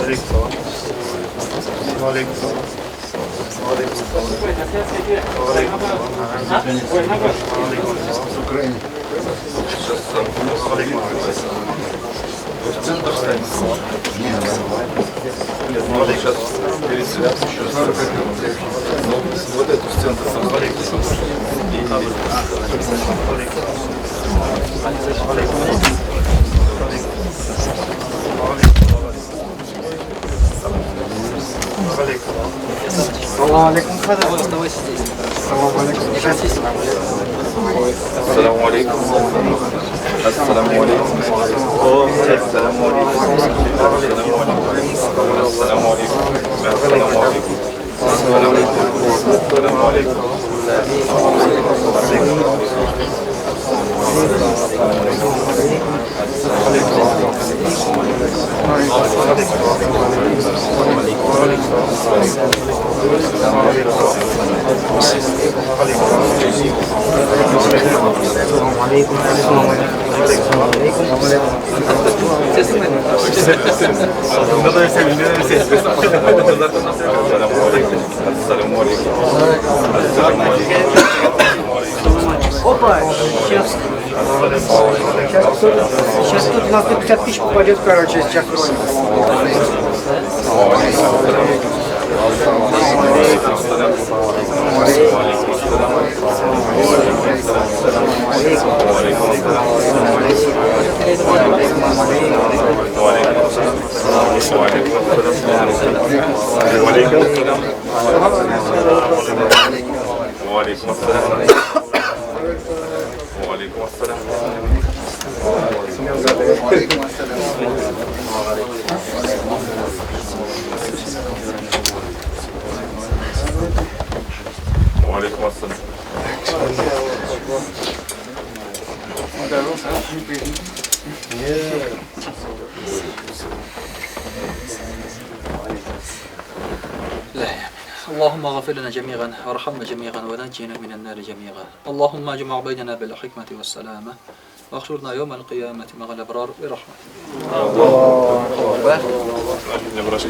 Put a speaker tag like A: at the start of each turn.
A: В центр встань. Нет, ну сейчас перед еще. Ну, вот эту в центр.
B: Салам алейкум. Оставайся здесь. Салам алейкум.
A: Ассаламу алейкум. Ассаламу алейкум. Ассаламу алейкум. Ассаламу алейкум. Ассаламу алейкум. Ассаламу алейкум. Ассаламу алейкум. Ассаламу алейкум. Ассаламу алейкум.
B: Опа, сейчас. Сейчас тут на 150 тысяч попадет, короче, сейчас ролик.
A: وعليكم السلام. وعليكم السلام. وعليكم السلام.
C: لا يا أمين. اللهم اغفر لنا جميعا وارحمنا جميعا ونجنا من النار جميعا. اللهم اجمع بيننا بالحكمة والسلامة واحشرنا يوم القيامة مع الأبرار برحمتك.
A: Не брось,